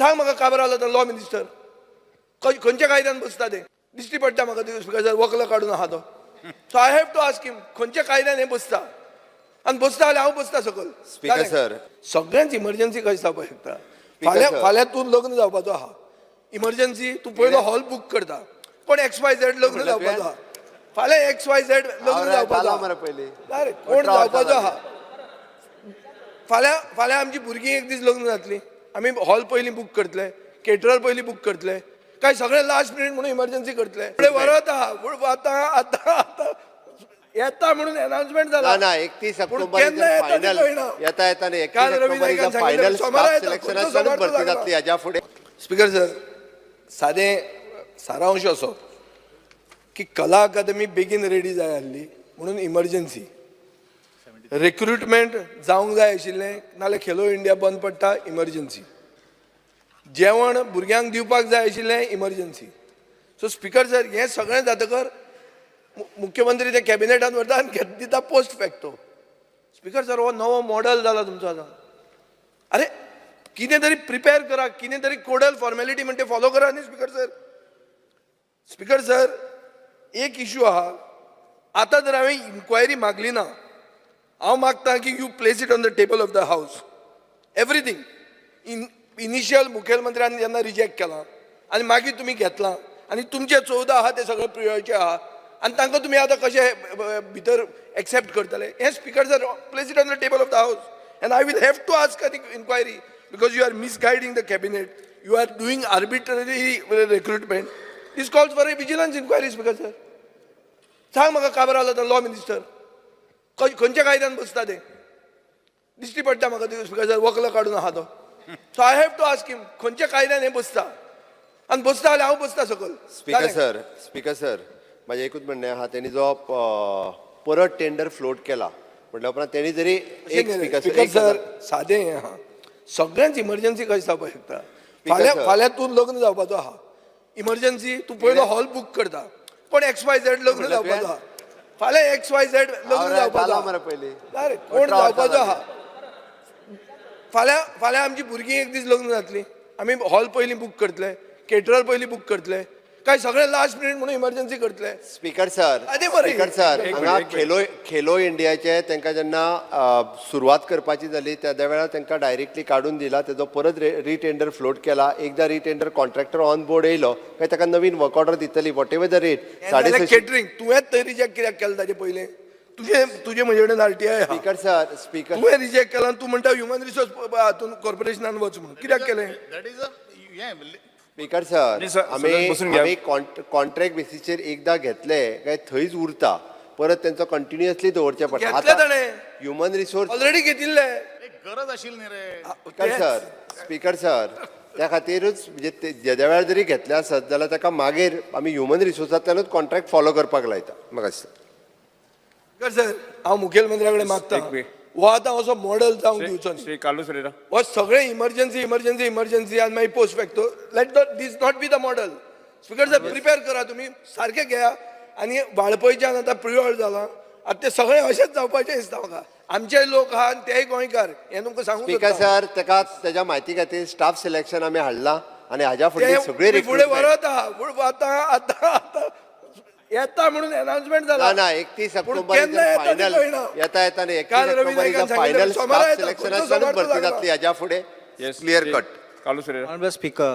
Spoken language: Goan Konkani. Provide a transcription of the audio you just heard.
सांग म्हाका, काबार जाता लॉ मिनिस्टर खंयच्या कायद्यान बसता ते? दिश्टी पडटा म्हाका स्पिकर सर, वक्ल काडून आहा तो. So I have to ask him, खंयच्या कायद्यान हें बसता? आनी बसता जाल्यार हांव बसता सकल. Speaker sir. सगळ्यांच इमर्जन्सी कशें जावपाक शकता फाल्यां? Sir. फाल्यां तूं लग्न जावपाचो आहा, इमर्जन्सी. तूं पयलो हॉल बूक करता. कोण एक्स वाय झेड लग्न म्हणलं जावपाचो आहा फाल्यां, एक्स वाय झेड लग्न हांव जावपाचो जालो आहा. मरे पयलीं. अरे, कोण 18 वर्सां जावपाचो जालीं. आहा फाल्यां. फाल्यां आमची भुरगीं एक दीस लग्न जातली. आमी हॉल पयलीं बूक करतले, केटरर पयलीं बूक करतले, काय सगळें लास्ट मिनीट म्हणून इमर्जन्सी करतले? फुडें व्हरत आहा, पूण आतां आतां आतां येता म्हणून अनाउन्समेंट जाला. ना ना 31 पूण ऑक्टोबर केन्ना येता ते फायनल कळना. येता येता न्ही. काल 31 रवी ऑक्टोबर नायकान सांगितलें, फायनल सोमारा स्टाफ येता, सिलेक्शनाच्यानूच सोमार भरती लागला. जातली हाज्या फुडें. स्पिकर सर, सादें सारांश असो की कला अकादमी बेगीन रेडी जाय आसली म्हणून इमर्जन्सी रिक्रुटमेंट जावंक जाय आशिल्लें, नाल्यार खेलो इंडिया बंद पडटा, इमर्जन्सी. जेवण भुरग्यांक दिवपाक जाय आशिल्लें, इमर्जन्सी. सो स्पिकर सर, हें सगळें जातकर मुख्यमंत्री ते कॅबिनेटान व्हरता आनी दिता पोस्ट फॅक्टो. स्पिकर सर, हो नवो मॉडल जाला तुमचो आतां. अरे, कितें तरी प्रिपेर करा, कितें तरी कोडल फॉर्मेलिटी म्हणटे फॉलो करा न्ही स्पिकर सर. स्पिकर सर, एक इशू आहा. आतां जर हांवें इन्क्वायरी मागली ना, हांव मागता की you place it on the table of the house, everything in initial. मुखेलमंत्र्यान जेन्ना रिजेक्ट केलां आनी मागीर तुमी घेतलां आनी तुमचे 14 आहा, ते सगळे प्रियोळचे आहा आनी तांकां तुमी आतां कशे भितर एक्सेप्ट करतले हें? Speaker sir, place it on the table of the house and I will have to ask an inquiry because you are misguiding the cabinet, you are doing arbitrary recruitment. This calls for a vigilance inquiry, Speaker sir. सांग म्हाका, काबार जाता लॉ मिनिस्टर खंयच्या कायद्यान बसता ते? दिश्टी पडटा म्हाका स्पिकर सर, वक्ल काडून आहा तो. So I have to ask him, खंयच्या कायद्यान हें बसता? आनी बसता जाल्यार हांव बसता सकल. स्पिकर सर, स्पिकर सर, म्हाजें एकूच म्हणणें आहा. तेणी जो परत टेंडर फ्लोट केला म्हटल्या उपरांत तेणी जरी एक स्पिकर स्पिकर सर, सादें हें आहा. सगळ्यांच इमर्जन्सी कशें जावपाक शकता फाल्यां? sir. फाल्यां तूं लग्न जावपाचो आहा, इमर्जन्सी. तूं पयलो हॉल बूक करता. कोण एक्स वाय झेड लग्न म्हणलं जावपाचो आहा फाल्यां, एक्स वाय झेड लग्न जावपाचो जालो आहा. मरे पयलीं. अरे, कोण 18 वर्सां जावपाचो आहा जालीं. फाल्यां. फाल्यां आमची भुरगीं एक दीस लग्न जातली. आमी हॉल पयलीं बूक करतले, केटरर पयलीं बूक करतले, काय सगळें लास्ट मिनीट म्हणून इमर्जन्सी करतले? स्पिकर सर, आनी बरें. स्पिकर सर, एक हांगा मिनिट, एक खेलो खेलो इंडियाचे तांकां जेन्ना सुरवात करपाची जाली, त्या वेळार तांकां डायरेक्टली काडून दिला. तेजो परत रिटेंडर फ्लोट केला. एकदां रिटेंडर कॉन्ट्रॅक्टर ऑन बोर्ड येयलो काय ताका नवीन वर्क ऑर्डर दितली, what ever the rate, 650. Catering तुवेंच थंय रिजेक्ट कित्याक केलें ताजे पयलें? तुजें तुजें म्हजे कडेन आरटीआय आहा. स्पिकर सर, स्पिकर तुवें रिजेक्ट केलां. तूं म्हणटा ह्युमन रिसोर्स हातून कॉर्पोरेशनान वच म्हणून. कित्याक केलें? That is a हें. स्पिकर सर, न्ही सर, आमी सगळ्यांनी बसून घ्या. आमी कॉन्ट्रॅक्ट बेसीचेर एकदां घेतले काय थंयच उरता. परत तेंचो कंटिन्युअसली दवरचें पडटा. घेतले ताणें. ह्युमन रिसोर्स ऑलरेडी घेतिल्ले. एक गरज आशिल्ली न्ही रे. स्पिकर सर, स्पिकर सर, त्या खातीरूच म्हणजे ते जेद्या वेळार जरी घेतले आसत जाल्यार ताका मागीर आमी ह्युमन रिसोर्सांतल्यानूच कॉन्ट्रॅक्ट फॉलो करपाक लायता, म्हाका दिसता. स्पिकर सर, हांव मुखेलमंत्र्या कडेन मागता, एक मिनिट. हो आतां असो मॉडल जावंक दिवचो न्ही. श्री कार्लूस फेरेरा. हो सगळे इमर्जन्सी, इमर्जन्सी, इमर्जन्सी आनी मागीर post facto. Let the this not be the model, Speaker sir. Prepare करा तुमी, सारकें घेया. आनी वाळपयच्यान आतां प्रियोळ जाला, आतां ते सगळे अशेंच जावपाचें दिसता म्हाका. आमचे लोक आहा आनी तेय गोंयकार, हें तुमकां सांगूंक स्पिकर सोदता. सर, ताका तेज्या म्हायती खातीर स्टाफ सिलेक्शन आमी हाडला आनी हाज्या फुडली ते सगळी तुमी फुडें रिक्रुटमेंट व्हरत आहा, पूण आतां आतां आतां येता म्हणून अनाउन्समेंट जाला. ना ना 31 पूण ऑक्टोबर केन्ना येता ते फायनल कळना. येता येता न्ही. काल 31 रवी ऑक्टोबर नायकान सांगितलें, फायनल सोमारा स्टाफ येता, सिलेक्शनाच्यानूच सोमार भरती लागला. जातली हाज्या फुडें, Yes, clear Shri cut. Carlos Ferreira. Honorable Speaker,